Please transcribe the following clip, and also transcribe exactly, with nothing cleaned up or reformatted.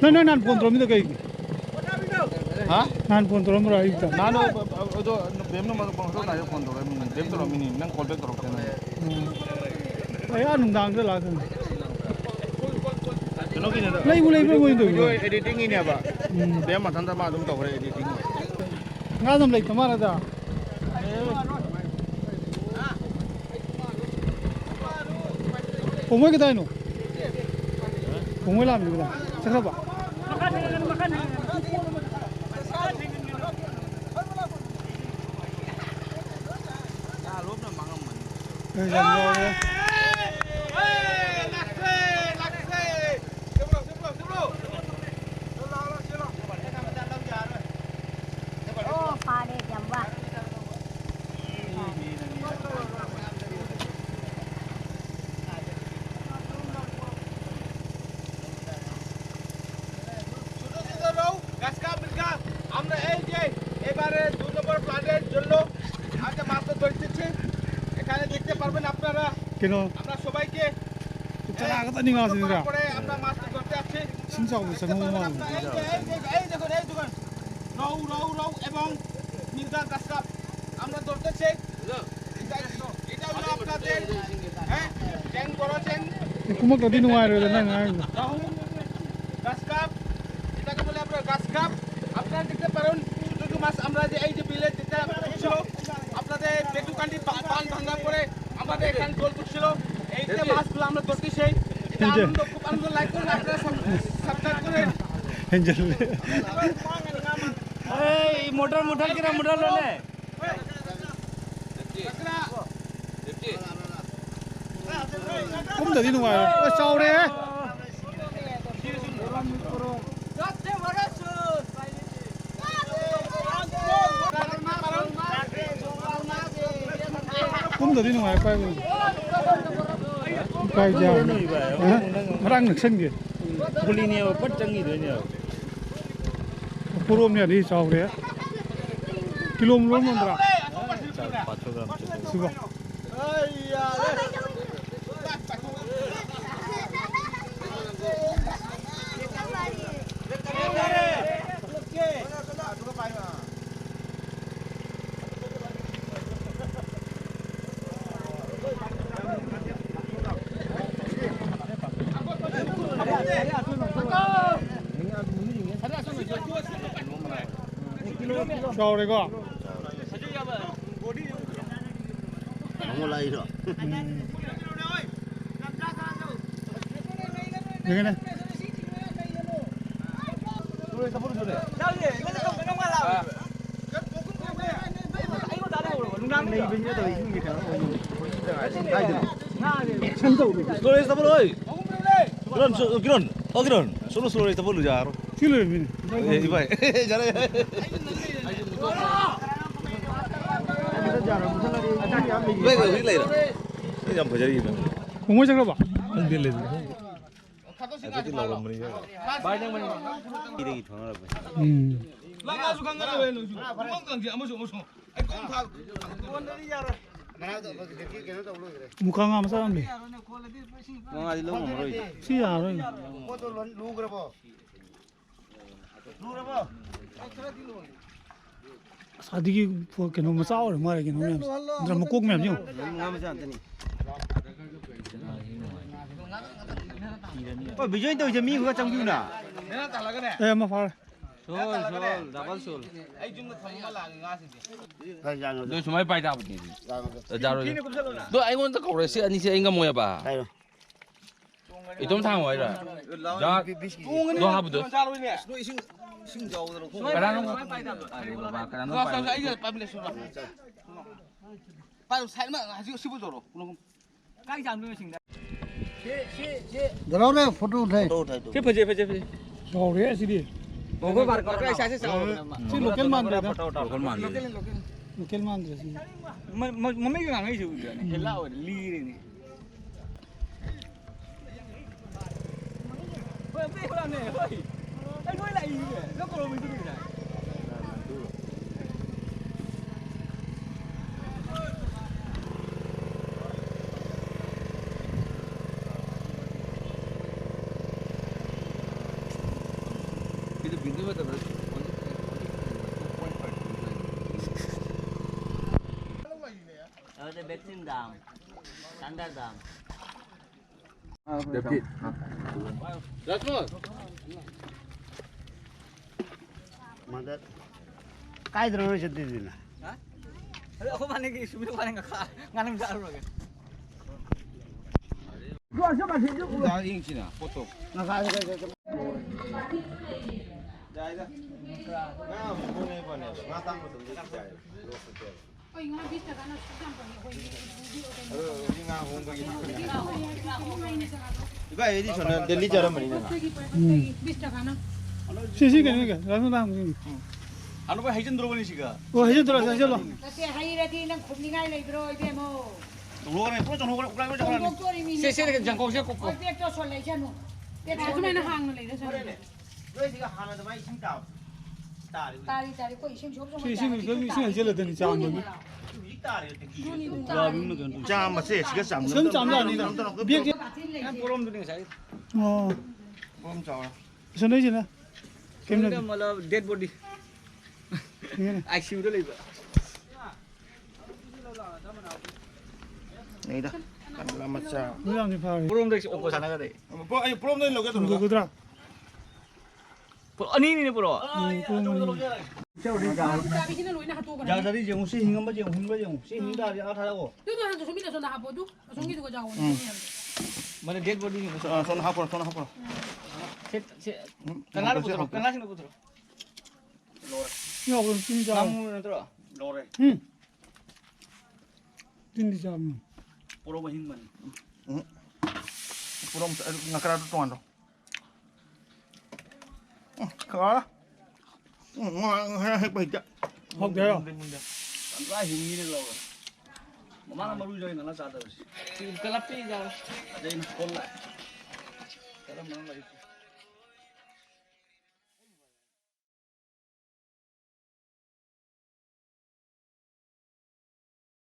ꯅꯪ, ꯅꯪ ꯅꯍꯥꯟ ꯐꯣꯟ ꯇꯧꯔꯝꯃꯤꯗꯣ ꯀꯩꯒꯤ? ꯍꯥ? ꯅꯍꯥꯟ ꯐꯣꯟ ꯇꯧꯔꯝꯕ꯭ꯔꯣ ꯑꯌꯨꯛꯇ? ꯅꯍꯥꯟ ꯑꯗꯣ ꯕꯦꯝꯅ ꯃꯉꯣꯟꯗ ꯐꯣꯟ ꯇꯧꯔꯛꯑꯦ, ꯃꯤꯅꯤ ꯕꯦꯝ ꯇꯧꯔꯛꯑꯝꯃꯤꯅꯤ, ꯅꯪ ꯀꯣꯜ ꯕꯦꯛ ꯇꯧꯔꯛꯇꯦ ꯅꯪ꯫ ꯎꯝ꯫ ꯑꯩ ꯑꯥ ꯅꯨꯡꯗꯥꯡꯗ ꯂꯥꯛꯀꯅꯤ꯫ ꯀꯩꯅꯣꯒꯤꯅꯦꯗ꯫ ꯂꯩꯕꯨ ꯂꯩꯕ꯭ꯔꯥ ꯃꯣꯏ ꯇꯧꯔꯤꯗꯣ? ꯚꯤꯗꯤꯑꯣ ꯑꯦꯗꯤꯇꯤꯡꯒꯤꯅꯦꯕ꯫ ꯎꯝ꯫ ꯕꯦꯝ ꯃꯊꯟꯇ ꯃꯥ ꯑꯗꯨꯝ ꯇꯧꯈ꯭ꯔꯦ ꯑꯦꯗꯤꯇꯤꯡ꯫ ꯉꯥ ꯑꯗꯨꯝ ꯂꯩꯇ ꯃꯥꯜꯂꯦꯗ꯫ ꯄꯨꯡꯃꯣꯏ ꯀꯗꯥꯏꯅꯣ? ꯄꯨꯡꯃꯣꯏ ꯂꯥꯛꯑꯝꯃꯤ ꯀꯗꯥꯏ? ꯆꯠꯈ꯭ꯔꯕ? ꯑꯦ, ꯌꯥꯝ ꯌꯥꯎꯔꯦ꯫ ꯑꯣ, ꯐꯥꯔꯦ, ꯌꯥꯝ ꯋꯥ꯫ ছোট ছোট রৌ, গাছ কাপ, মির্গা, আমরা এই যে এবারে দুই নম্বর প্ল্যান্টের জন্য আজকে মাছ ধরতেছি। এখানে দেখতে পারবেন আপনারা, কেন? আমরা সবাইকে ꯆꯔꯥ ꯈꯛꯇꯅꯤ ꯉꯥꯁꯤꯗ꯫ করার পরে আমরা মাছ ধরতে যাচ্ছি। ꯏꯁꯤꯡ ꯆꯥꯎꯕꯗ ꯆꯪꯉꯧꯕ ꯃꯥꯜꯂꯦ꯫ এই যে, এই যে, এই দেখুন, এই দেখুন। রৌ, রৌ, রৌ এবং মির্গা গাছ কাপ আমরা ধরতেছি। এটা, এটা হলো আপনাদের, হ্যাঁ, চ্যাং, বড় চ্যাং। ꯀꯨꯝꯃꯛꯇ꯭ꯔꯗꯤ ꯅꯨꯡꯉꯥꯏꯔꯣꯏꯗ ꯅꯪ ꯉꯥꯡꯉꯤꯗꯣ꯫ রৌ, গাছ কাপ, এটাকে বলে আপনার গাছ কাপ। আপনারা দেখতে পারেন, ছোট ছোট মাছ আমরা যে এই যে বিলে যেটা ছিল, আপনাদের বেটুকান্ডি বা-, বাঁধ ভাঙার পরে আমাদের এখানে জল পড়ছিল। এই যে মাছগুলো আমরা ধরতে সেই, এটা আনন্দ, খুব আনন্দ। লাইক করুন, আপনারা সাব-, সাবস্ক্রাইব করেন। এই মোটর, মোটর কিনা মোটর লোনে। ꯀꯨꯝꯗꯗꯤ ꯅꯨꯡꯉꯥꯏꯔꯣꯏ꯫ ꯑꯁ, ꯆꯥꯎꯔꯦꯍꯦ꯫ ꯀꯨꯝꯗꯗꯤ ꯅꯨꯡꯉꯥꯏꯔꯣꯏ ꯄꯥꯏꯕ꯫ ꯍꯥꯏꯕ ꯌꯥꯕꯅꯦ꯫ ꯅꯣꯏ ꯏꯕꯥꯏ꯫ ꯑ? ꯉꯔꯥꯡ ꯅꯛꯁꯟꯒꯦ꯫ ꯒꯨꯂꯤꯅꯦꯕ ꯐꯠ ꯆꯪꯈꯤꯗꯣꯏꯅꯦꯕ꯫ ꯄꯣꯔꯣꯝꯅꯦ ꯑꯗꯩ ꯆꯥꯎꯔꯦ꯫ ꯀꯤꯂꯣ ꯃꯔꯣꯝ ꯑꯃꯗ꯭ꯔꯥ? ꯆꯥꯎ, ꯄꯥꯊꯣꯛ ꯒ꯭ꯔꯥꯝ ꯆꯥꯎ꯫ ꯁꯤꯕꯣ꯫ ꯆꯥꯎꯔꯦꯀꯣ꯫ ꯑꯃꯨꯛ ꯂꯥꯛꯏꯔꯣ? ꯎꯝ꯫ ꯌꯦꯡꯒꯦꯅꯦ꯫ ꯁ꯭ꯂꯣ ꯔꯦꯟꯖ ꯇꯧꯕ ꯂꯣꯏ꯫ ꯀꯤꯔꯟ, ꯁꯨ-, ꯀꯤꯔꯟ, ꯑꯣ ꯀꯤꯔꯟ, ꯁꯣꯝꯗ ꯁ꯭ꯂꯣ ꯔꯦꯟꯖ ꯇꯧꯕ ꯂꯣꯏ ꯌꯥꯔꯣꯏ꯫ ꯁꯤ ꯂꯣꯏꯔꯝꯃꯤꯅꯦ꯫ ꯑꯦ, ꯏꯕꯥꯏ, ꯌꯥꯔꯦ, ꯌꯥꯔꯦ꯫ ꯏꯕꯥꯏ, ꯍꯧꯖꯤꯛ ꯂꯩꯔꯣ꯫ ꯁꯤ ꯌꯥꯝ ꯐꯖꯔꯤ, ꯏꯕꯥꯏ꯫ ꯈꯣꯡꯉꯣꯏ ꯆꯠꯈ꯭ꯔꯕꯣ? ꯈꯪꯗꯦ, ꯂꯩꯕꯅꯤ, ꯈꯪꯗꯦ꯫ ꯍꯥꯏꯐꯦꯠꯇꯤ ꯂꯥꯎꯔꯝꯕꯅꯤ, ꯏꯕꯥꯏ꯫ ꯁꯤꯗꯒꯤ ꯊꯣꯡꯅꯔꯛꯄꯅꯤ꯫ ꯎꯝ꯫ ꯂꯪꯉꯥꯁꯨ ꯈꯪꯒꯗꯧꯋꯦ ꯅꯣꯏꯁꯨ꯫ ꯈꯣꯡ ꯀꯪꯁꯦ ꯑꯃꯁꯨ ꯑꯃꯁꯨ꯫ ꯑꯩ ꯈꯣꯡ ꯊꯥ-, ꯃꯨꯀꯥ ꯉꯥ ꯃꯆꯥ ꯑꯃ ꯂꯩ꯫ ꯃꯉꯥꯗꯤ ꯂꯧ ꯉꯝꯃꯔꯣꯏ꯫ ꯁꯤ ꯌꯥꯔꯔꯣꯏ꯫ ꯄꯣꯠꯇꯣ ꯂꯣꯏ ꯂꯨꯈ꯭ꯔꯕꯣ? ꯂꯨꯔꯕꯣ? ꯑꯁ, ꯑꯗꯨꯒꯤ ꯐꯣ-, ꯀꯩꯅꯣ ꯃꯆꯥ ꯑꯣꯏꯔ ꯃꯥꯜꯂꯦ, ꯀꯩꯅꯣ ꯃꯌꯥꯝꯁꯦ꯫ ꯅꯠꯇ꯭ꯔ ꯃꯀꯣꯛ ꯃꯌꯥꯝꯁꯦ ꯌꯦꯡꯉꯣ꯫ ꯉꯥ ꯃꯆꯥ ꯉꯥꯛꯇꯅꯤ꯫ ꯑꯣ, ꯕꯤꯖꯣꯏꯅ ꯇꯧꯔꯤꯁꯦ ꯃꯤ ꯈꯔ ꯆꯪꯕꯤꯌꯨꯅ꯫ ꯑꯦ, ꯑꯃ ꯐꯥꯔꯦ꯫ ꯁꯣꯜ, ꯁꯣꯜ, ꯗꯕꯜ ꯁꯣꯜ꯫ ꯑꯗꯣ ꯁꯨꯃꯥꯏꯅ ꯄꯥꯏ ꯇꯥꯕꯅꯦ꯫ ꯌꯥꯔꯣꯏ꯫ ꯑꯗꯣ ꯑꯩꯉꯣꯟꯗ ꯀꯧꯔꯦ, ꯁꯤ ꯑꯅꯤꯁꯦ ꯑꯩ ꯉꯝꯃꯣꯏꯕ꯫ ꯍꯥꯏꯔꯣ꯫ ꯏꯇꯣꯝ ꯊꯥꯡꯉꯣ ꯍꯥꯏꯔꯣ? ꯖꯥ-, ꯇꯣꯡꯉꯅꯤ꯫ ꯑꯗꯣ ꯍꯥꯞꯄꯗꯣ꯫ ꯆꯥꯔꯣꯏꯅꯦ꯫ ꯀꯅꯥꯅꯣ? ꯑꯔꯦ ꯕꯕꯥ, ꯀꯅꯥꯅꯣ ꯄꯥꯏꯔꯣ? ꯄꯥꯏꯔꯣ, ꯁꯥꯏꯠ ꯑꯃ ꯍꯧꯖꯤꯛ ꯁꯤꯕꯨ ꯇꯧꯔꯣ꯫ ꯗꯔꯥꯎꯅꯦ ꯐꯣꯇꯣ ꯎꯊꯥꯏ꯫ ꯐꯣꯇꯣ ꯎꯊꯥꯏ ꯇꯨ꯫ ꯁꯤ ꯐꯖꯩ, ꯐꯖꯩ, ꯐꯖꯩ꯫ ꯆꯥꯎꯔꯦ ꯑꯁꯤꯗꯤ꯫ ꯁꯤ ꯂꯣꯀꯦꯜ ꯃꯥꯟꯗ꯭ꯔꯦꯗ꯫ ꯂꯣꯀꯦꯜ ꯃꯥꯟꯗꯦ꯫ ꯂꯣꯀꯦꯜ ꯃꯥꯟꯗ꯭ꯔꯦ ꯁꯤ꯫ ꯃ-, ꯃ-, ꯃꯃꯩꯒ ꯉꯥꯡꯉꯛꯏꯁꯦ ꯎꯗ꯭ꯔꯅꯦ? ꯍꯦꯜꯂꯥ ꯑꯣꯏꯔꯦ, ꯂꯤꯔꯦꯅꯦ꯫ ꯑꯩ ꯅꯣꯏ ꯂꯥꯛꯏꯅꯦ꯫ ꯅꯪ ꯀꯧꯔꯝꯃꯤꯗꯨꯗꯤ ꯉꯁꯥꯏ꯫ ꯑꯗꯨꯗ ꯕꯦꯠꯁꯤꯟ ꯗꯥꯝ, ꯊꯟꯗꯔ ꯗꯥꯝ꯫ ꯀꯥꯏꯗꯅꯣ ꯅꯣꯏ ꯆꯠꯇꯣꯏꯗꯨꯅ? ꯑꯗꯣ ꯑꯩꯈꯣꯏ ꯃꯥꯅꯤꯒꯤ ꯁꯨꯝ ꯋꯥꯔꯤ ꯉꯥꯈꯥ ꯉꯥꯅꯨ ꯆꯥꯔꯨꯔꯒꯦ꯫ ꯌꯦꯡꯁꯤꯅ ꯄꯣꯠꯇꯣ꯫ ꯉꯥ ꯇꯥꯡꯕꯗꯣ ꯌꯥꯏ꯫ ꯑꯩꯈꯣꯏ ꯉꯥ ꯕꯤꯁ ꯇꯀꯥꯅ ꯑꯁꯨꯛ ꯌꯥꯝ ꯐꯪꯉꯦ ꯑꯩꯈꯣꯏꯒꯤ꯫ ꯑꯗꯣ ꯍꯧꯖꯤꯛ ꯉꯥ ꯍꯣꯡꯕꯒꯤ ꯏꯕꯥꯏ, ꯑꯩꯗꯤ ꯁꯣꯝꯗ ꯗꯦꯜꯂꯤ ꯆꯠꯂꯝꯕꯅꯤꯅ ꯉꯥ꯫ ꯎꯝ꯫ ꯕꯤꯁ ꯇꯀꯥꯅ꯫ ꯁꯤ, ꯁꯤ ꯀꯩꯅꯣ, ꯀꯩꯅꯣ, ꯔꯥꯁꯟ ꯇꯥꯡꯕꯁꯤꯅꯤ꯫ ꯎꯝ꯫ ꯑꯅꯨꯕ ꯍꯩꯖꯤꯟꯗ꯭ꯔꯣꯕꯅꯤ ꯁꯤꯒ꯫ ꯑꯣ, ꯍꯩꯖꯤꯟꯗ꯭ꯔꯣ, ꯍꯩꯖꯤꯟꯂꯣ꯫ ꯅꯠꯇꯦ, ꯍꯩꯔꯗꯤ ꯅꯪ ꯈꯨꯝꯅꯤꯡꯉꯥꯏ ꯂꯩꯕ꯭ꯔꯣ, ꯏꯕꯦꯝꯃꯣ? ꯆꯣꯡꯊꯣꯛꯈ꯭ꯔꯦ, ꯄꯨꯂꯞ ꯆꯣꯡꯊꯣꯛꯈ꯭ꯔꯦ, ꯎꯀ꯭ꯔꯥꯏ ꯂꯣꯏ ꯆꯠꯈ꯭ꯔꯅꯤ꯫ ꯆꯣꯡꯊꯣꯛꯇꯣꯔꯤꯃꯤ꯫ ꯁꯦ, ꯁꯦ, ꯖꯪꯈꯣꯛꯁꯦ ꯀꯨꯞꯄꯣ꯫ ꯍꯣꯏ, ꯕꯦꯒꯇꯣ ꯁꯣꯜꯂꯛꯏꯁꯅꯨ꯫ ꯕꯦꯒ ꯁꯨꯃꯥꯏꯅ ꯁꯣꯜꯂꯛꯏꯁꯅꯨ꯫ ꯍꯥꯡꯅ ꯂꯩꯔꯁꯅꯨ꯫ ꯍꯣꯔꯦꯟꯅꯦ, ꯅꯣꯏꯁꯤꯒ ꯍꯥꯟꯅ ꯑꯗꯨꯃꯥꯏꯅ ꯏꯁꯤꯡ ꯇꯥꯕ ꯇꯥꯔꯤꯕ꯫ ꯇꯥꯔꯤ, ꯇꯥꯔꯤ꯫ ꯑꯩꯈꯣꯏ ꯏꯁꯤꯡ ꯁꯣꯛ ꯁꯣꯛ ꯁꯤ ꯏꯁꯤꯡ, ꯇꯥꯔꯤ꯫ ꯏꯁꯤꯡ, ꯏꯁꯤꯡ ꯍꯩꯖꯤꯜꯂꯗꯅꯤ ꯆꯥꯝꯕꯅꯤ꯫ ꯍꯧꯖꯤꯛ ꯇꯥꯔꯤꯕ ꯇꯦꯡꯀꯤ꯫ ꯆꯥꯝꯕꯁꯦ ꯁꯤꯒ ꯆꯥꯝꯕ꯫ ꯁꯤꯗ ꯑꯗꯨꯝ ꯆꯥꯝ ꯌꯥꯅꯤꯗ꯫ ꯕꯦꯒꯁꯦ꯫ ꯄꯣꯔꯣꯝꯗꯨꯅꯤ ꯉꯁꯥꯏ꯫ ꯑꯣ꯫ ꯄꯣꯔꯣꯝ ꯆꯥꯎꯔꯦ꯫ ꯁꯣꯝꯗꯩꯁꯤꯅ꯫ ꯀꯩꯝ ꯅꯠꯇꯦ꯫ ꯃꯂ dead body꯫ ꯌꯦꯡꯉꯦ꯫ ICUꯗ ꯂꯩꯕ꯫ ꯅꯩꯗ꯫ ꯀꯟꯗ꯭ꯔꯥ ꯃꯆꯥ꯫ ꯃꯣꯏ ꯌꯥꯝꯗꯤ ꯐꯥꯔꯦ꯫ ꯄꯣꯔꯣꯝꯗ ꯑꯣꯛꯄ ꯁꯥꯟꯅꯒꯗ꯭ꯔꯦ꯫ ꯄꯣ-, ꯑꯩ ꯄꯣꯔꯣꯝꯗ ꯑꯣꯏꯅ ꯂꯧꯒꯦ ꯇꯧꯔꯒ꯫ ꯍꯨꯟꯗꯣꯛꯀꯗ꯭ꯔꯥ? ꯄꯣ-, ꯑꯅꯤꯅꯤꯅꯦ ꯄꯨꯔꯣ꯫ ꯑꯥ, ꯑꯅꯤ, ꯄꯣꯔꯣꯝ ꯑꯆꯧꯕꯗ ꯑꯅꯤ꯫ ꯂꯧꯒꯦ꯫ ꯖꯥꯔꯖꯔꯤ ꯌꯦꯡꯉꯨ, ꯁꯤ ꯍꯤꯡꯉꯝꯕ ꯌꯦꯡꯉꯨ, ꯍꯤꯡꯕ ꯌꯦꯡꯉꯨ꯫ ꯁꯤ ꯍꯤꯡ ꯇꯥꯔꯗꯤ ꯑꯥ ꯊꯥꯔꯛꯑꯣ꯫ ꯑꯗꯨꯗꯣ ꯍꯥꯟꯅ ꯁꯣꯝꯒꯤꯗ ꯁꯣꯝꯗ ꯍꯥꯞꯄꯣ ꯑꯗꯨ꯫ ꯑꯁꯣꯝꯒꯤꯗꯨꯒ ꯆꯥꯎꯕꯅꯦ꯫ ꯎꯝ꯫ ꯃꯥꯅꯦ, dead body ꯁꯤꯡꯗꯣ꯫ ꯑ, ꯁꯣꯝꯗ ꯍꯥꯞꯈ꯭ꯔꯣ, ꯁꯣꯝꯗ ꯍꯥꯞꯈ꯭ꯔꯣ꯫ ꯁꯦ, ꯁꯦ, ꯎꯝ, ꯀꯪꯂꯥꯗ ꯍꯥꯞꯈ꯭ꯔꯣ, ꯄꯨꯊꯣꯔꯛꯑꯣ, ꯍꯥꯞꯈ꯭ꯔꯣ꯫ ꯀꯪꯂꯥꯁꯤꯡꯗꯣ ꯄꯨꯊꯣꯔꯛꯑꯣ꯫ ꯂꯣꯏꯔꯦ꯫ ꯌꯥꯎꯕ꯭ꯔꯣ? ꯇꯤꯟ ꯆꯥꯕ꯭ꯔꯣ? ꯉꯥꯃꯨ ꯅꯠꯇ꯭ꯔꯣ? ꯂꯣꯏꯔꯦ꯫ ꯎꯝ꯫ ꯇꯤꯟꯗꯤ ꯆꯥꯕꯅꯤ꯫ ꯄꯣꯔꯣꯝ ꯑꯍꯤꯡꯕꯅꯤ꯫ ꯎꯝ꯫ ꯄꯣꯔꯣꯝ, ꯉꯀ꯭ꯔꯥꯗꯣ ꯇꯣꯉꯥꯟꯅ ꯇꯧ꯫ ꯎꯝ, ꯀꯥ꯫ ꯎꯝ, ꯉꯥ, ꯉꯥ ꯍꯦꯛꯄ ꯍꯩꯇꯦ꯫ ꯍꯥꯎꯇꯦ ꯍꯥꯏꯔꯣ? ꯃꯨꯟꯗꯦ, ꯃꯨꯟꯗꯦ꯫ ꯄꯨꯔꯥ ꯍꯤꯡꯉꯤꯅꯦ ꯂꯧꯔꯦ꯫ ꯃꯃꯥꯅ ꯃꯔꯨ ꯌꯥꯎꯏ ꯅꯪꯅ ꯆꯥꯗꯕꯁꯦ꯫ ꯁꯤ ꯀꯂꯞꯄꯤ ꯆꯥꯔꯣ꯫ ꯑꯗꯩ ꯑꯩꯅ ꯀꯣꯜꯂ꯫ ꯀꯔꯝꯕꯅꯣ ꯂꯩꯔꯤꯁꯦ?